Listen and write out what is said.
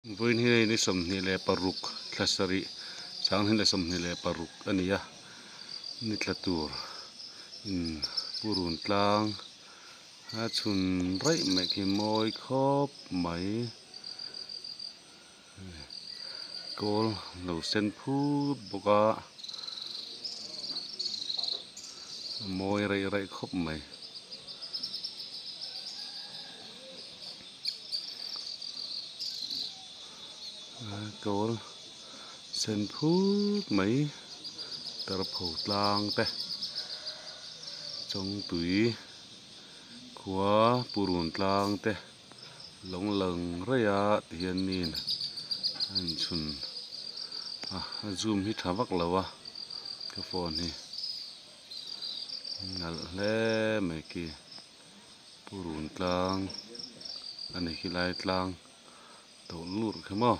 Vawiin hi ni 26 thla sarih 2026 a ni a, ni tla tur in purun tlang a chhun raih mai khi mawi khawp mai kawl lo sen phut bawk a mawi raih raih khawp mai. Kawl sen phut mai tarpho tlang te chawngtui khua purun tlang te lawng lang raih a tihian nin a inchhun a a zoom hi tha vak lo a ka phone hi nalh hle mai khi. Purun tlang a ni khi lai tlang tawlh lut khi maw.